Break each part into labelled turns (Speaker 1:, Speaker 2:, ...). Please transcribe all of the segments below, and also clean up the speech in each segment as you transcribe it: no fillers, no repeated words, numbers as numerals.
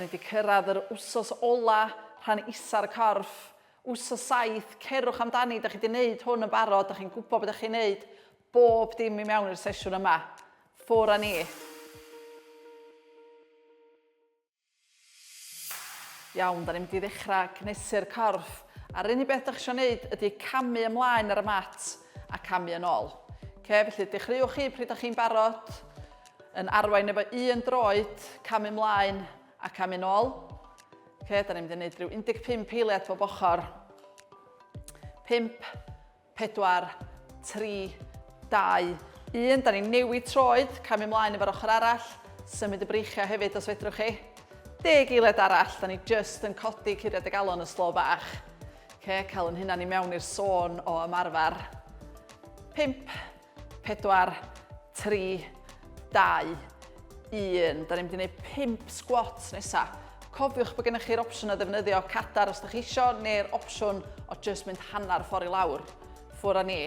Speaker 1: Da ni wedi cyrraedd yr wsos ola, rhan isa'r corff. Wsos 7, cerwch amdani, da chi wedi gwneud hwn yn barod, da chi'n gwybod beth da chi'n gwneud. Bob dim i mewn i'r sesiwn yma. Ffwr â ni. Iawn, da ni'n mynd i ddechrau cnesu'r corff. A'r unig beth da chi eisiau gwneud ydy camu ymlaen ar y mat a camu yn ôl. Okay, felly dechreuwch chi pryd da chi'n barod, yn arwain efo un droed, camu ymlaen a camu yn ôl. Okay, da ni'n mynd i wneud rhyw 15 eiliad bob ochr. 5, 4, 3, 2, 1. Da ni'n newid troed, camu ymlaen efo'r ochr arall, symud y breichiau hefyd os fedrwch chi. Deg eiliad arall, da ni just yn codi curiad y galon yn slo bach. Okay, cael yn hunan i mewn i'r sôn o ymarfer. 5, 4, 3, 2, 1. Da ni'n mynd i wneud 5 squats nesa. Cofiwch bod gennych chi'r opsiwn o ddefnyddio cadar os da chi isio, neu'r opsiwn o just mynd hanner ffordd i lawr. Ffwr â ni.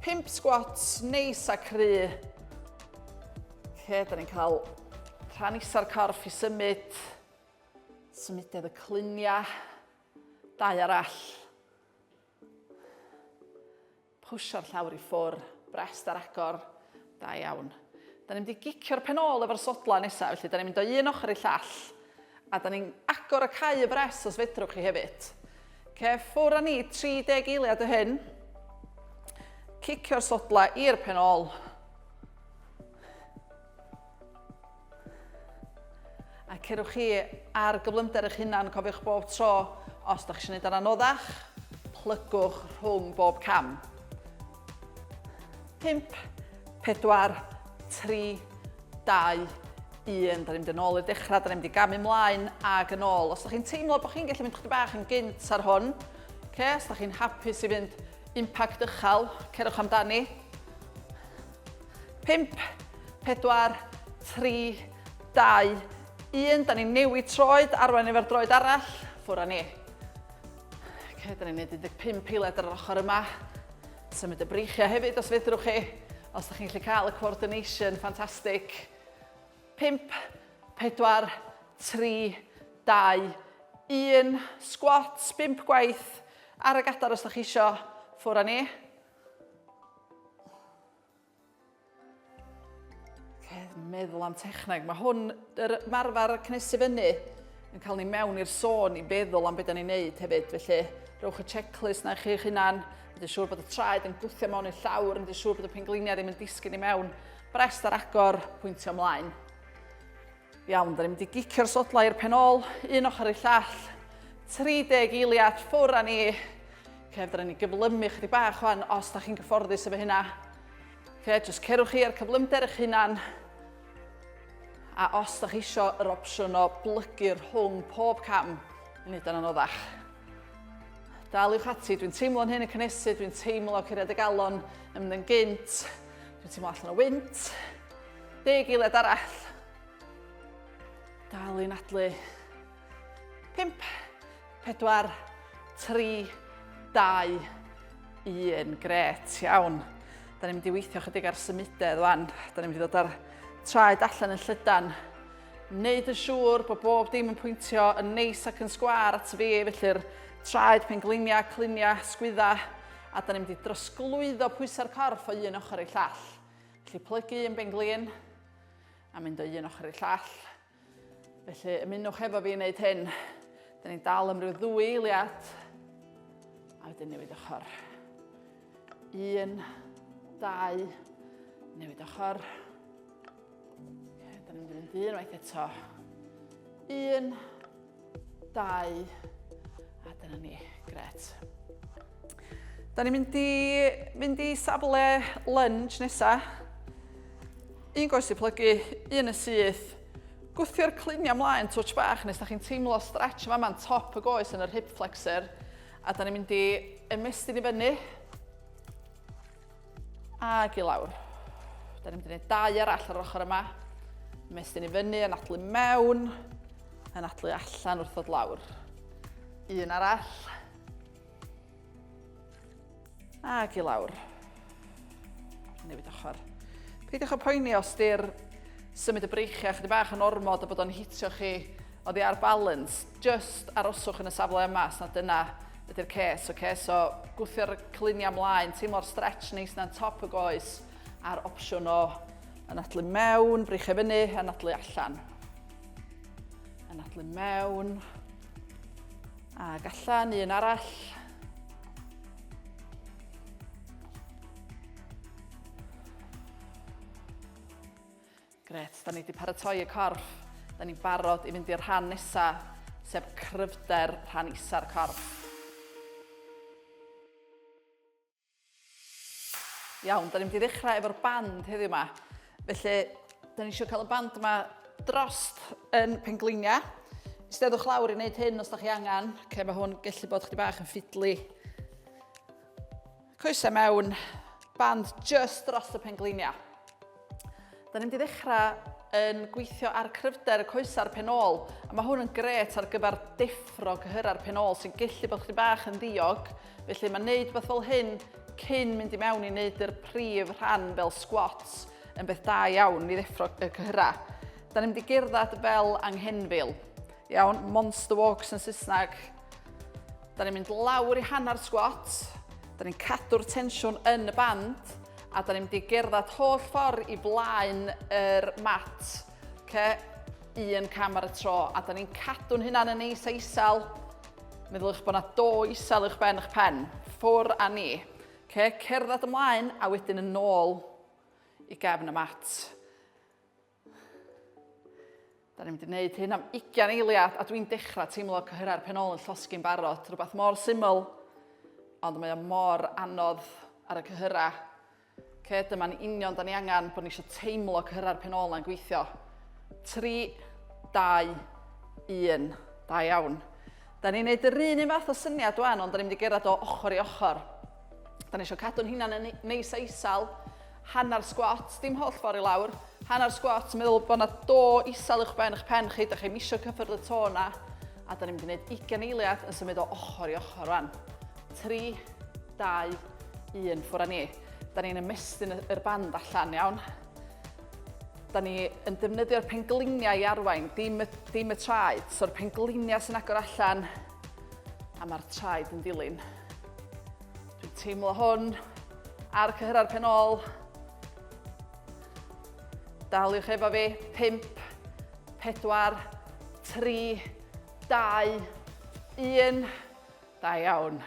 Speaker 1: 5 squats, neis a cry. Okay, da ni'n cael rhan isa'r corff i symud. Symudedd y cluniau. Dau arall. Pwsio'r llawr i ffwr, brest ar agor, da iawn. Da ni'n mynd i gicio'r pen ôl efo'r sodla nesaf, felly da ni'n mynd o un ochr i'r llall, a da ni'n agor y cau y bres os fedrwch chi hefyd. Ce, ffwr â ni 30 eiliad o hyn. Cicio'r sodla i'r pen ôl. A cerwch chi ar gyflymder eich hunan, cofiwch bob tro, os da chi eisiau gwneud yn anoddach, plygwch rhwng bob cam. 5, 4, 3, 2, 1. Da ni'n mynd yn ôl i'r dechrau, da ni'n mynd i gamu ymlaen ag yn ôl. Os da chi'n teimlo bod chi'n gallu mynd chydig bach yn gynt ar hwn, okay, os da chi'n hapus i fynd impact uchel, cerwch amdani. 5, 4, 3, 2, 1. Da ni'n newid troed, arwain efo'r droed arall. Ffwr â ni. Okay, da ni'n neud 15 eiliad ar yr ochr yma. Symud y breichiau hefyd os fedrwch chi. Os da chi'n gallu cael y coordination, ffantastig. 5, 4, 3, 2, 1. Squats, 5 gwaith ar y gadar os da chi isio. Ffwr â ni. Okay, meddwl am techneg. Mae hwn, yr ymarfer cnesu fyny, yn cael ni mewn i'r sôn i feddwl am beth da ni'n neud hefyd. Felly, rhowch y checklist na i chi'ch hunan, mynd yn siŵr bod y traed yn gwthio mewn i'r llawr, mynd yn siŵr bod y pengliniau ddim yn disgyn i mewn. Brest ar agor, pwyntio ymlaen. Iawn, da ni'n mynd i gicio'r sodlau i'r pen ôl, un ochr i'r llall. 30 eiliad, ffwr â ni. Okay, fydda ni gyflymu chydig bach wan, os da chi'n gyfforddus efo hynna. Okay, just cerwch chi ar cyflymder eich hunan. A os da chi isio yr opsiwn o blygu rhwng pob cam, i wneud o'n anoddach. Daliwch ati, dwi'n teimlo'n hyn yn cynnesu, dwi'n teimlo curiad y galon yn mynd yn gynt, dwi'n teimlo allan o wynt. Deg eiliad arall. Dal i nadlu. 5, 4, 3, 2, 1. Gret, iawn. Da ni'n mynd i weithio chydig ar symudedd wan. Da ni'n mynd i ddod ar traed allan yn llydan. Wneud yn siŵr bod bob dim yn pwyntio yn neis ac yn sgwâr at fi, felly'r traed, pengliniau, cluniau, sgwydda, a da ni'n mynd i drosglwyddo pwysau'r corff o un ochr i'r llall. Felly plygu un benglin a mynd o un ochr i'r llall. Felly ymunwch efo fi i wneud hyn. Da ni'n dal am ryw ddwy eiliad a wedyn newid ochr. Un, dau, newid ochr. Okay, da ni'n mynd i fynd unwaith eto. Un, dau, a dyna ni, gret. Da ni'n mynd i mynd i safle lunge nesa. Un goes i plygu, un yn syth. Gwthio'r cluniau ymlaen twtsh bach nes da chi'n teimlo stretch yma ma'n top y goes yn yr hip flexor. A da ni'n mynd i ymestyn i fyny Ac i lawr. Da ni'n mynd i wneud dau arall ar yr ochr yma. Ymestyn i fyny, anadlu mewn, anadlu allan wrth ddod lawr. Un arall. Ac i lawr. Newid ochr. Peidiwch â poeni os di'r symud y breichiau chydig bach yn ormod a bod o'n hitio chi oddi ar balance, just aroswch yn y safle yma os na dyna ydy'r ces, oce? So, gwthio'r cliniau mlaen, teimlo'r stretch neis na'n top y goes, a'r opsiwn o anadlu mewn, breichiau fyny, anadlu allan. Anadlu mewn, ac allan, un arall. Gret, da ni wedi paratoi y corff. Da ni'n barod i fynd i'r rhan nesaf, sef cryfder rhan isa'r corff. Iawn, da ni'n mynd i ddechrau efo'r band heddiw yma. Felly, da ni eisiau cael y band yma drost yn pengliniau. Steddwch lawr i wneud hyn os da chi angen. Okay, mae hwn gallu bod chdi bach yn ffidlu. Coesau mewn, band just dros y pengliniau. Da ni'n mynd i ddechrau yn gweithio ar cryfder y coesau a'r pen ôl. A mae hwn yn gret ar gyfer deffro cyhyrau'r pen ôl sy'n gallu bod chdi bach yn ddiog. Felly mae wneud beth fel hyn cyn mynd i mewn i wneud yr prif rhan fel squats yn beth da iawn i ddeffro y cyhyrau. Da ni'n mynd i gerdded fel anghenfil. Iawn, monster walks yn Saesneg. Da ni'n mynd lawr i hanner squat, da ni'n cadw'r tensiwn yn y band, a da ni'n mynd i gerdded holl ffordd i flaen yr mat. Okay? Un cam ar y tro, a da ni'n cadw'n hunan yn neis a isel. Meddyliwch bod yna do isel uwch ben eich pen. Ffwr a ni. Okay? Cerdded ymlaen a wedyn yn ôl i gefn y mat. Da ni'n mynd i wneud hyn am 20 eiliad a dwi'n dechrau teimlo cyhyrau'r pen ôl yn llosgi'n barod. Rhywbeth mor syml, ond mae o mor anodd ar y cyhyrau. Okay, dyma'n union da ni angen bod ni eisiau teimlo cyhyrau'r pen ôl na'n gweithio. 3, 2, 1. Da iawn. Da ni'n neud yr un un fath o syniad wan, ond da ni'n mynd i gerdded o ochr i ochr. Da ni eisiau cadw'n hunan yn neis a isel, hanner squat, dim holl ffordd i lawr, hanner squat, meddwl bod yna do isel uwch ben eich pen chi, da chi'n misio cyffwrdd y to yna, a da ni'n mynd i wneud 20 eiliad yn symud o ochr i ochr rwan. 3, 2, 1, ffwr â ni. Da ni'n ymestyn yr band allan, iawn. Da ni yn defnyddio'r pengliniau i arwain, dim y, dim y traed. So'r pengliniau sy'n agor allan, a mae'r traed yn dilyn. Dwi'n teimlo hwn ar cyhyrau'r pen ôl. Daliwch efo fi. 5, 4, 3, 2, 1. Da iawn.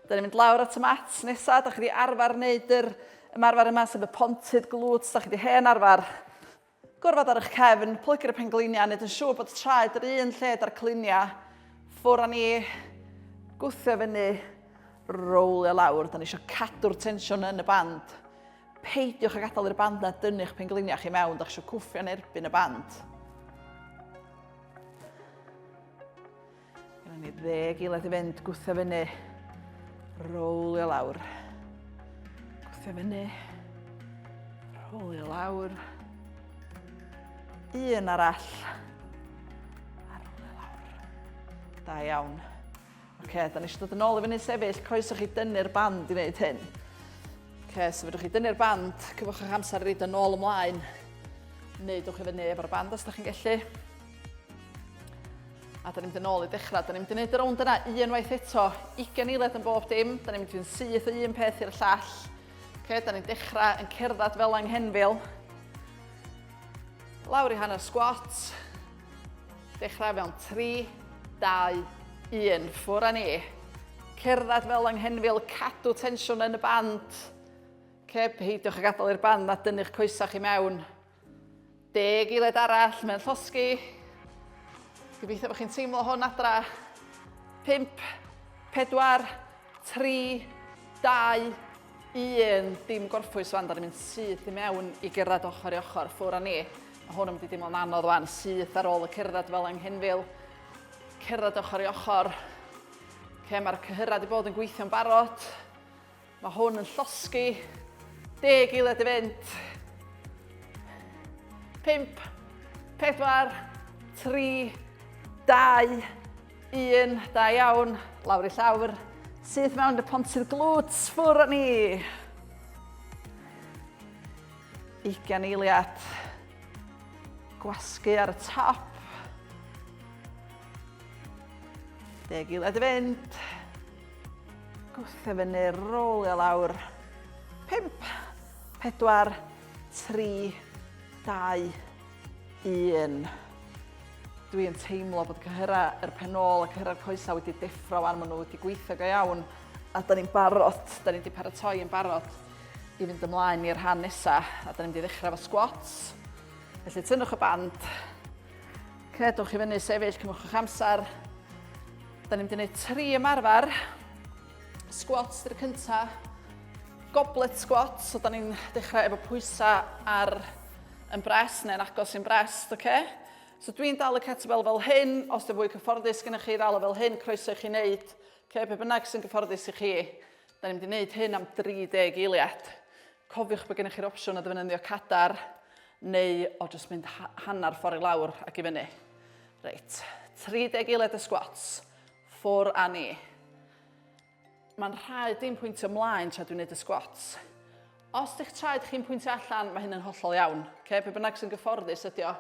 Speaker 1: Da ni'n mynd lawr at y mat nesaf. Da chi wedi arfer wneud yr ymarfer yma, sef y pontydd glutes. Da chi wedi hen arfer. Gorfod ar eich cefn, plygu'r y pengliniau, wneud yn siŵr bod y traed yr un lled â'r cliniau. Ffwr â ni, gwthio fyny, rowlio lawr. Da ni eisiau cadw'r tensiwn yn y band. Peidiwch â gadael i'r band na dynnu'ch pengliniau chi mewn, da chi eisiau cwffio'n erbyn y band. Gyda ni ddeg eiliad i fynd, gwthio fyny, rowlio lawr. Gwthio fyny, rowlio lawr. Un arall. A rowlio lawr. Da iawn. Oce, okay, da ni eisiau dod yn ôl i fyny sefyll. Croeso chi dynnu'r band i wneud hyn. Oce, okay, so fedrwch chi dynnu'r band, cyfwch eich amser i reid yn ôl ymlaen. Neu dwch i fyny efo'r band os da chi'n gallu. A da ni'n mynd yn ôl i dechrau. Da ni'n mynd i wneud y rownd yna unwaith eto. 20 eiliad yn bob dim. Da ni'n mynd i'n syth o un peth i'r llall. Okay, da ni'n dechrau yn cerdded fel anghenfil. Lawr i hanner squat. Dechrau mewn 3, 2, 1. Ffwr â ni. Cerdded fel anghenfil, cadw tensiwn yn y band. Okay, peidiwch â gadael i'r band na dynnu'ch coesau chi mewn. Deg eiliad arall, mae'n llosgi. Gobeithio bod chi'n teimlo hwn adra. 5, 4, 3, 2, 1. Dim gorffwys fan, da ni'n mynd syth i mewn i gerdded ochr i ochr, ffwr â ni. Mae hwn yn mynd i deimlo'n anodd wan, syth ar ôl y cerdded fel anghenfil. Cerdded ochr i ochr. Okay, mae'r cyhyrau wedi bod yn gweithio'n barod. Mae hwn yn llosgi. Deg eiliad i fynd. 5, 4, 3, 2, 1. Da iawn. Lawr i llawr. Syth mewn y pontydd glwts. Ffwr â ni. 20 eiliad. Gwasgu ar y top. Deg eiliad i fynd. Gwthio fyny, rolio lawr. 5, 4, 3, 2, 1. Dwi'n teimlo bod cyhyrau yr pen ôl a cyhyrau'r coesau wedi deffro wan, maen nhw wedi gweithio go iawn a da ni'n barod, da ni wedi paratoi yn barod i fynd ymlaen i'r rhan nesaf a da ni'n mynd i ddechrau efo squats. Felly tynnwch y band, credwch i fyny sefyll, cymwch eich amser. Da ni'n mynd i wneud tri ymarfer. Squats dy'r cyntaf, goblet squats, so da ni'n dechrau efo pwysau ar yn brest neu'n agos i'n brest, oce? Okay? So dwi'n dal y kettlebell fel hyn, os dwi'n fwy cyfforddus gennych chi ddal o fel hyn, croeso i chi wneud. Okay, be bynnag sy'n gyfforddus i chi. Da ni'n mynd i wneud hyn am 30 eiliad. Cofiwch bod gennych chi'r opsiwn o ddefnyddio cadar neu o jyst mynd hanner ffordd i lawr ac i fyny. Reit, 30 eiliad y squats. Ffwr a ni. Mae'n rhaid dim pwyntio mlaen tra dwi'n gwneud y squats. Os dych traed chi'n pwyntio allan, mae hyn yn hollol iawn. Okay? Be bynnag sy'n gyfforddus ydi o.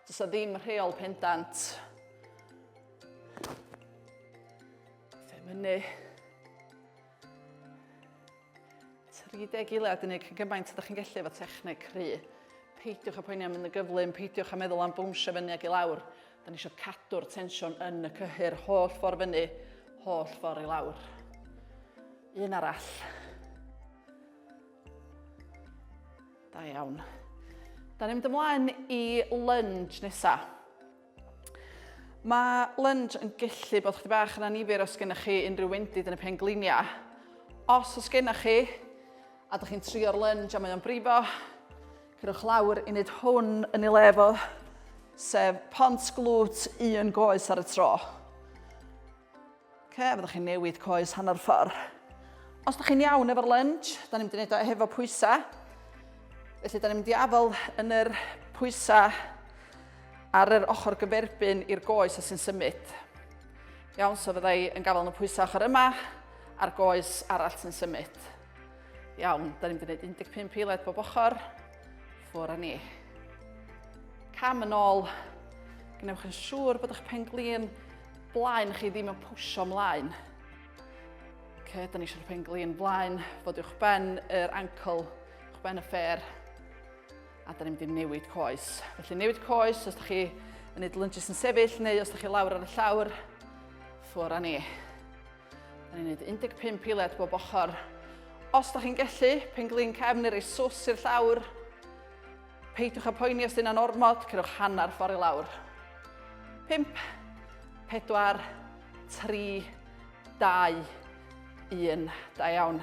Speaker 1: Does na ddim rheol pendant. Fyny. 30 eiliad yn unig, gymaint ydych chi'n gallu efo techneg cry. Peidiwch â poeni am mynd yn gyflym, peidiwch â meddwl am bwnsio fyny ac i lawr. Da ni eisiau cadw'r tensiwn yn y cyhyr, holl ffordd fyny, holl ffordd i lawr. Un arall. Da iawn. Da ni'n mynd ymlaen i lunge nesaf. Mae lunge yn gallu bod chdi bach yn anifyr os gennych chi unrhyw wendid yn y pengliniau. Os oes gennych chi, a ydych chi'n trio'r lunge a mae o'n brifo, cerwch lawr i wneud hwn yn ei le fo, sef pont glwt un goes ar y tro. Oce, fyddwch chi'n newid coes hanner ffordd. Os ydych chi'n iawn efo'r lunge, da ni'n mynd i wneud o hefo pwysau. Felly, da ni'n mynd i afel yn yr pwysau ar yr ochr gyferbyn i'r goes sy'n symud. Iawn, so fyddai yn gafael yn y pwysau ochr yma a'r goes arall sy'n symud. Iawn, da ni'n mynd i wneud 15 eiliad bob ochr. Ffwr â ni. Cam yn ôl. Gwnewch yn siŵr bod eich pen glin blaen chi ddim yn pwsio mlaen. Okay, da ni eisiau'r pen glin blaen fod uwch ben yr ankle, uwch ben y ffer, a da ni'n mynd i newid coes. Felly newid coes os da chi yn gwneud lunges yn sefyll neu os da chi lawr ar y llawr, ffwr â ni. Da ni'n gwneud 15 eiliad bob ochr. Os da chi'n gallu, pen glin cefn neu rei sws i'r llawr, Peidiwch â poeni os dyna'n ormod, cerwch hanner ffordd i lawr. 5, 4, 3, 2, 1. Da iawn.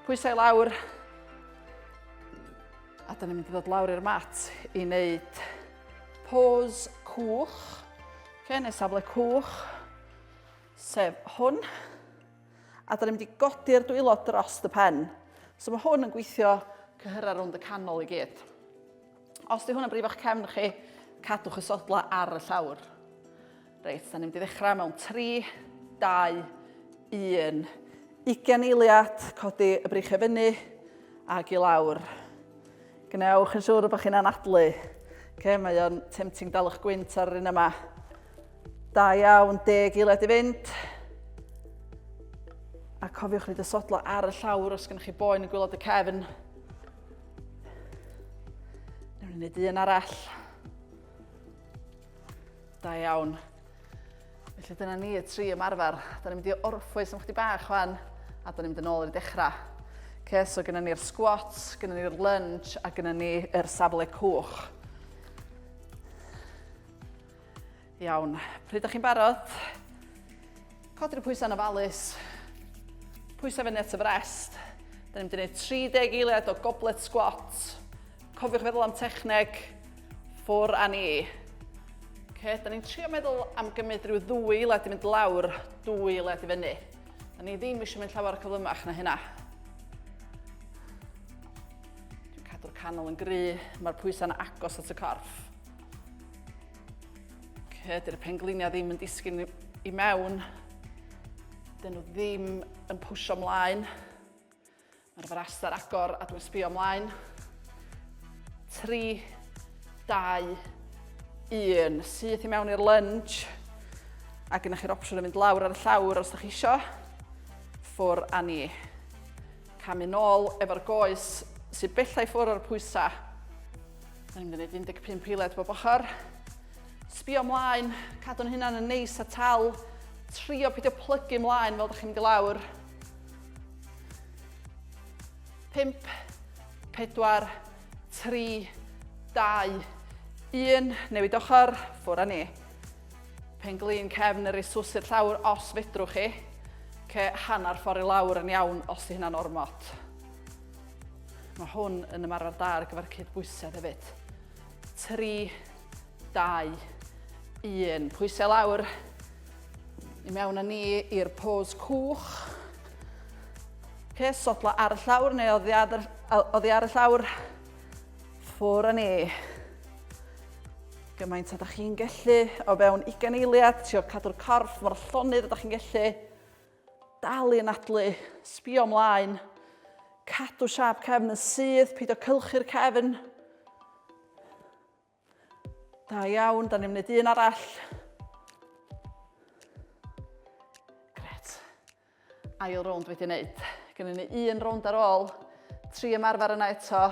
Speaker 1: Pwysau lawr. A da ni'n mynd i ddod lawr i'r mat i wneud pose cwch. Okay, neu safle cwch, sef hwn. A da ni'n mynd i godi'r dwylo dros y pen. So mae hwn yn gweithio cyhyrau rownd y canol i gyd. Os di hwn yn brifo'ch cefn chi, cadwch y sodla ar y llawr. Reit, da ni'n mynd i ddechrau mewn 3, 2, 1. 20 eiliad, codi y breichiau fyny ac i lawr. Gwnewch yn siŵr bod chi'n anadlu. Okay, mae o'n tempting dal eich gwynt ar yr un yma. Da iawn, deg eiliad i fynd. A cofiwch wneud y sodla ar y llawr os gennych chi boen yn gwylod y cefn. Newn ni wneud un arall. Da iawn. Felly dyna ni y tri ymarfer. Da ni'n mynd i orffwys am chdi bach wan, a da ni'n mynd yn ôl i'r dechrau. Okay, so gyda ni'r squats, gyda ni'r lunge, a gyda ni yr safle cwch. Iawn, pryd ydych chi'n barod? Codi'r pwysau yn ofalus. Pwysau fyny at y frest. Da ni'n mynd i wneud 30 eiliad o goblet squat. Cofiwch feddwl am techneg. Ffwr â ni. Okay, da ni'n trio meddwl am gymryd rhyw ddwy eiliad i mynd lawr, dwy eiliad i fyny. Da ni ddim eisiau mynd llawer cyflymach na hynna. Dwi'n cadw'r canol yn gry, mae'r pwysau'n agos at y corff. Okay, dy'r pengliniau ddim yn disgyn i mewn. Dyn nhw ddim yn pwysio mlaen. Mae'r fras ar agor a dwi'n sbio ymlaen. 3, 2, 1. Syth i mewn i'r lunge. A gennych chi'r opsiwn o fynd lawr ar y llawr os da chi isio. Ffwr a ni. Camu nôl efo'r goes sydd bellai ffwr o'r pwysau. Da ni'n mynd i wneud 15 eiliad bob ochr. Sbio mlaen, cadw'n hunan yn neis a tal. Trio peidio plygu mlaen fel da chi'n mynd i lawr. 5, 4, 3, 2, 1. Newid ochr, ffwr â ni. Pen glin cefn yr isws i'r llawr os fedrwch chi. Ce, hanner ffordd i lawr yn iawn os di hynna'n ormod. Mae hwn yn ymarfer da ar gyfer cydbwysedd hefyd. 3, 2, 1. Pwysau lawr. I mewn â ni i'r pose cwch. Okay, sodla ar y llawr neu oddi ar, oddi ar y llawr. Ffwr â ni. Gymaint a da chi'n gellu o fewn 20 eiliad, trio cadw'r corff mor llonydd a da chi'n gellu. Dal i anadlu, sbio ymlaen, cadw siâp cefn yn syth, peidio cylchu'r cefn. Da iawn, da ni'n mynd un arall. Gret. Ail rownd wedi wneud. Gynnu ni un rownd ar ôl. Tri ymarfer yna eto.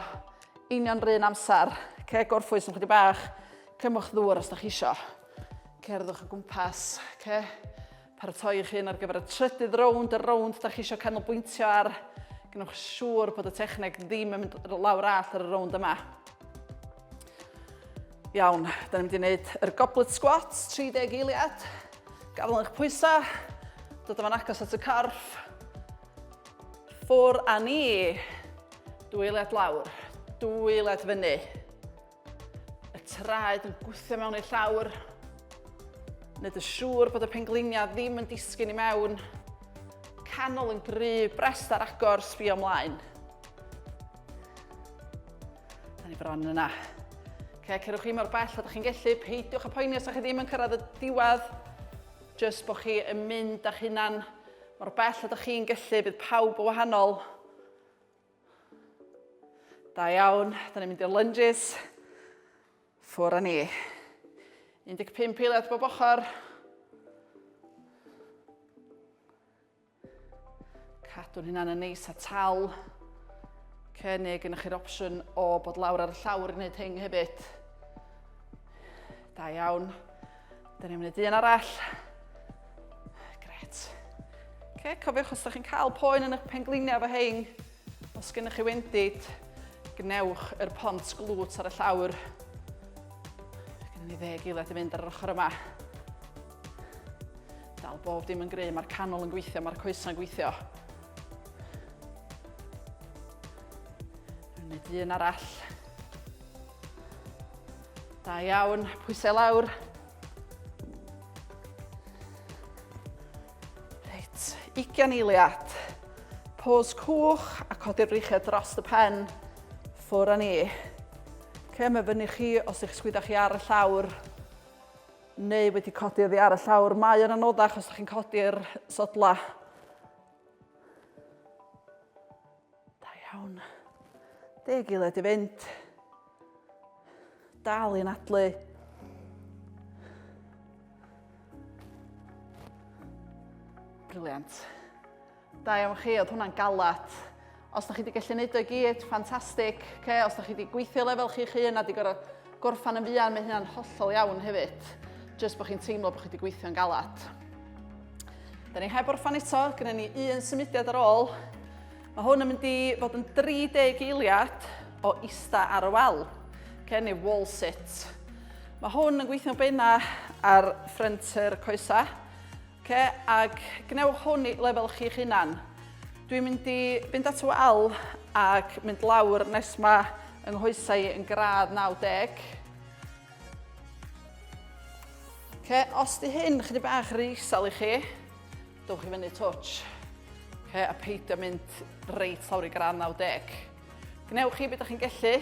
Speaker 1: Union run amser. Ce, gorffwys yn chydig bach. Cymwch ddŵr os da chi isio. Cerddwch o gwmpas. Ce. Paratoi eich hun ar gyfer y trydydd rownd, y rownd da chi eisiau canolbwyntio ar. Gwnewch siŵr bod y techneg ddim yn mynd lawr all ar y rownd yma. Iawn, da ni'n mynd i wneud yr goblet squats, 30 eiliad. Gafel eich pwysau, dod yma'n agos at y corff. Ffwr a ni. Dwy eiliad lawr, dwy eiliad fyny. Y traed yn gwthio mewn i'r llawr. Wneud yn siŵr bod y pengliniau ddim yn disgyn i mewn. Canol yn gryf, brest ar agor, sbio ymlaen. Da ni bron yna. Okay, cerwch chi mor bell a ydych chi'n gallu. Peidiwch â poeni os ydych chi ddim yn cyrraedd y diwedd. Just bod chi yn mynd â'ch hunan mor bell a ydych chi'n gallu. Bydd pawb o wahanol. Da iawn, da ni'n mynd i'r lunges. Ffwr â ni. 15 eiliad bob ochr. Cadw'n hynna'n yn neis a tal. Cynnig yn chi'r opsiwn o bod lawr ar y llawr i wneud hyn hefyd. Da iawn. Da ni'n mynd un arall. Gret. Okay, cofiwch os ydych chi'n cael poen yn eich pengliniau efo hein, os gennych chi wendid, gwnewch yr pont glwt ar y llawr. Gynnu ni ddeg eiliad i fynd ar yr ochr yma. Dal bob dim yn gry, mae'r canol yn gweithio, mae'r coesau'n gweithio. Wneud un arall. Da iawn, pwysau lawr. Reit, 20 eiliad. Pose cwch a codi'r breichiau dros y pen. Ffwr â ni. Okay, mae fyny chi os ych sgwydda chi ar y llawr neu wedi codi oddi ar y llawr. Mae yn anoddach os ydych chi'n codi'r sodla. Da iawn. Deg eiliad i fynd. Dal i anadlu. Briliant. Da iawn chi, oedd hwnna'n galad. Os da chi wedi gallu neud o i gyd, ffantastig. Okay? Os da chi wedi gweithio lefel chi'ch hun a wedi gorfod gorffan yn fuan, mae hynna'n hollol iawn hefyd. Just bod chi'n teimlo bod chi wedi gweithio'n galad. Da ni heb orffan eto, gyda ni un symudiad ar ôl. Mae hwn yn mynd i fod yn 30 eiliad o ista ar y wal, okay, neu wall sit. Mae hwn yn gweithio'n benna ar ffrynt yr coesa, okay, ac gwnewch hwn i lefel chi'ch hunan. Dwi'n mynd i fynd at y wal ac mynd lawr nes mae yng nghoesau i yn gradd 90. Okay, os di hyn chydig bach rhy isel i chi, Dowch i fyny touch. Okay, a peidio mynd reit lawr i gradd 90. Gwnewch chi beth ydych chi'n gallu.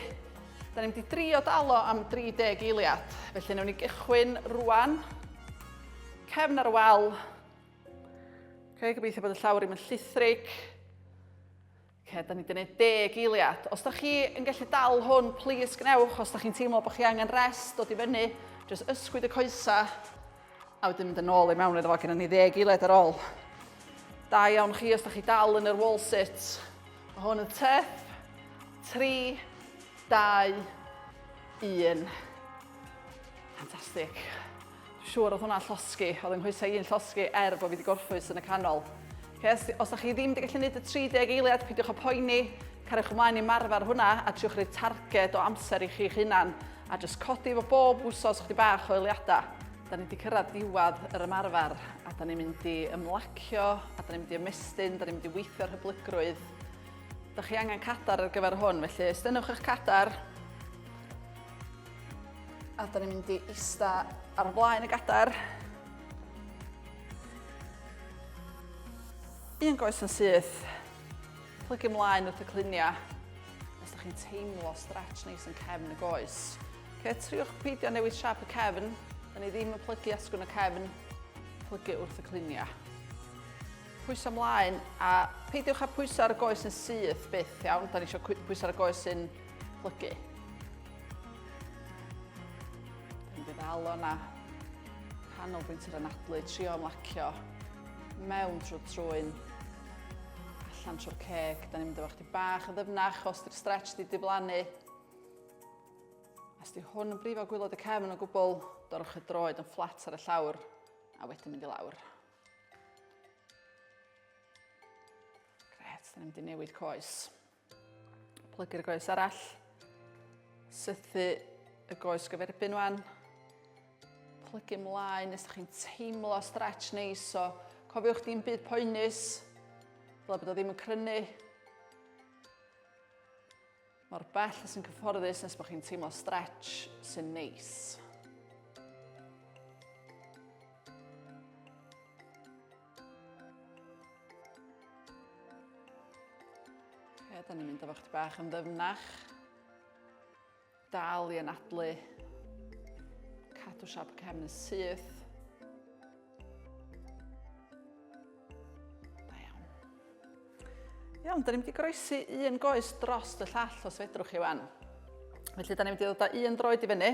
Speaker 1: Da ni'n mynd i drio dal o am 30 eiliad. Felly newn ni gychwyn rwan. Cefn ar y wal. Okay, gobeithio bod y llawr ddim yn llithrig. Okay, da ni wedi gwneud deg eiliad. Os da chi yn gallu dal hwn, please gwnewch. Os da chi'n teimlo bod chi angen rest, dod i fyny, jyst ysgwyd y coesa A wedyn mynd yn ôl i mewn iddo fo, gennym ni ddeg eiliad ar ôl. Da iawn chi os da chi dal yn yr wall sit. Mae hwn yn tough. 3, 2, 1. Ffantastig. Dwi'n siŵr oedd hwnna'n llosgi, oedd yng nghoesau i'n llosgi er bod fi wedi gorffwys yn y canol. Okay, os, os da chi ddim wedi gallu gwneud y 30 eiliad, peidiwch â poeni, cariwch ymlaen i marfer hwnna a triwch rhoi targed o amser i chi'ch hunan a jyst codi efo bob wsos chdi bach o eiliadau. Da ni wedi cyrraedd diwedd yr ymarfer a da ni'n mynd i ymlacio a da ni'n mynd i ymestyn, da ni'n mynd i weithio'r hyblygrwydd. Da chi angen cadar ar gyfer hwn, felly estynnwch eich cadar A da ni'n mynd i ista ar flaen y gadair. Un goes yn syth. Plygu ymlaen wrth y cluniau. Os da chi'n teimlo stretch neis yn cefn y goes. Okay, triwch peidio newid siap y cefn. Da ni ddim yn plygu asgwrn y cefn. Plygu wrth y cluniau. Pwyso ymlaen a peidiwch â pwyso ar y goes yn syth byth, iawn? Da ni eisiau pwyso ar y goes sy'n plygu. Dwi'n mynd i ddal o'na. Canolbwynt yr anadlu, trio ymlacio. Mewn trwy'r trwyn, allan trwy'r ceg. Da ni'n mynd efo chdi bach yn ddyfnach os di'r stretch di diflannu. Os di hwn yn brifo gwylod y cefn o gwbl, dorwch y droed yn fflat ar y llawr a wedyn mynd i lawr. Gret, da ni'n mynd i newid coes. Plygu'r goes arall. Sythu y goes gyferbyn wan. Plygu ymlaen nes da chi'n teimlo stretch neis. So, cofiwch dim byd poenus. Dyle bod o ddim yn crynu. Mor bell as sy'n cyfforddus nes bod chi'n teimlo stretch sy'n neis. Ie, da ni'n mynd efo chdi bach yn ddyfnach. Dal i anadlu. Cadw siap y cefn yn syth. Da iawn. Iawn, da ni'n mynd i groesi un goes dros y llall os fedrwch chi wan. Felly, da ni'n mynd i ddod â un droed i fyny,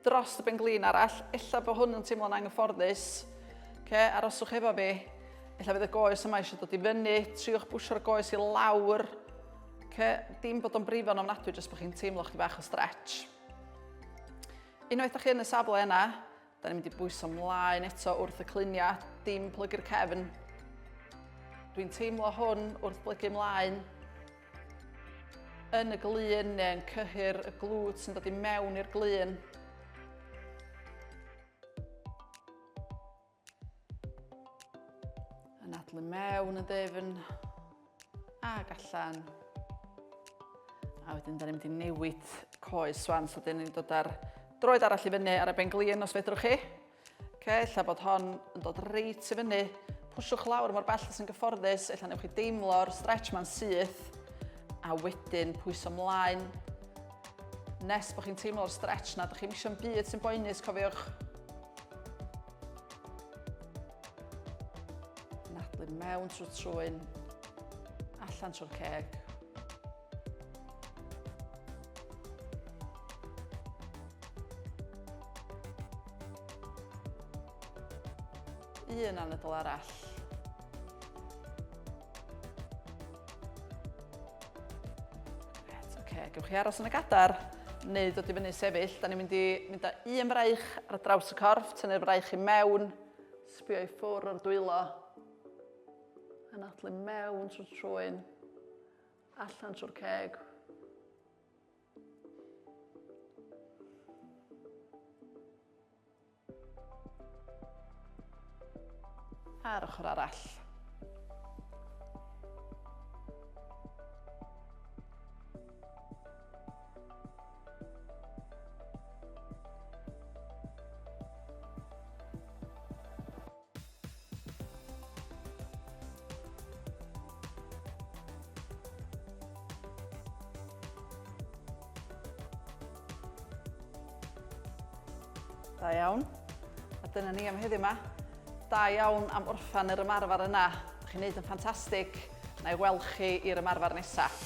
Speaker 1: dros y ben-glin arall. Ella bod hwn yn teimlo'n anghyfforddus. Okay, aroswch efo fi. Ella fydd y goes yma eisiau dod i fyny. Triwch bwsio'r goes i lawr. Okay, dim bod o'n brifo'n ofnadwy, jyst bod chi'n teimlo chdi bach o stretch. Unwaith da chi yn y safle yna, Da ni'n mynd i bwyso mlaen eto wrth y cluniau, dim plygu'r cefn. Dwi'n teimlo hwn wrth blygu mlaen yn y glun neu yn cyhyr y glwt sy'n dod i mewn i'r glun. Anadlu mewn yn ddefn ag allan. A wedyn, da ni'n mynd i newid coes wan, so dyn ni'n dod ar droed arall i fyny ar y ben glin os fedrwch chi. Okay, ella bod hon yn dod reit i fyny. Pwsiwch lawr mor bell as yn gyfforddus, ella newch chi deimlo'r stretch ma'n syth, a wedyn pwyso mlaen nes bod chi'n teimlo'r stretch na. Dych chi'n eisiau'n byd sy'n boenus, cofiwch. Anadlu mewn trwy'r trwyn, allan trwy'r ceg. Un anadl arall. Gret, oce. Okay. Gewch chi aros yn y gadar neu dod i fyny sefyll. Da ni'n mynd i mynd â un fraich ar draws y corff, tynnu'r fraich i mewn, sbio i ffwr o'r dwylo. Anadlu mewn trwy'r trwyn, allan trwy'r ceg. A'r ochr arall. Da iawn. A dyna ni am heddiw yma. Da iawn am orffan yr ymarfer yna. Chi'n neud yn ffantastig. Na i weld chi i'r ymarfer nesaf.